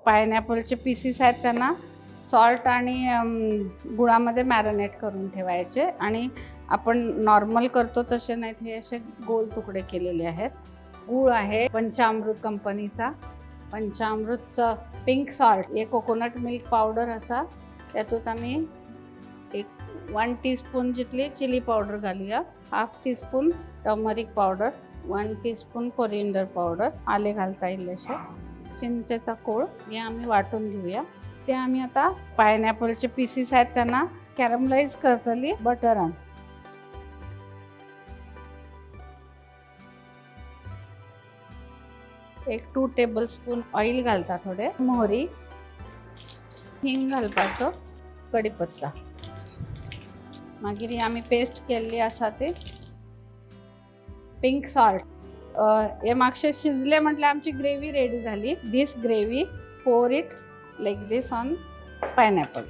पायनॅपलचे pieces आहेत, त्यांना salt आणि गुळामध्ये मॅरिनेट करून ठेवायचे आणि आपण नॉर्मल करतो तसे नाहीत, हे असे गोल तुकडे केलेले आहेत. गूळ आहे पंचामृत कंपनीचा, पंचामृतचं पिंक सॉल्ट, हे कोकोनट मिल्क पावडर असा. त्यातून आम्ही एक 1 टीस्पून जितली चिली पावडर घालूया, half teaspoon turmeric powder, 1 teaspoon coriander powder, आले घालता येईल असे, चिंचेचा कोळ, हे आम्ही वाटून घेऊया. ते आम्ही आता पायनॅपलचे पीसेस आहेत त्यांना कॅरमलाइज करतली बटरान. एक 2 टेबलस्पून ऑइल घालता, थोडे मोहरी, हिंग घालपाचो, कढीपत्ता. मागीर ही आमी पेस्ट केल्ली आसा ती पिंक सॉल्ट. हे मातशें शिजले म्हटल्यार आमची ग्रेवी रेडी जाली. This gravy pour it like this on pineapple.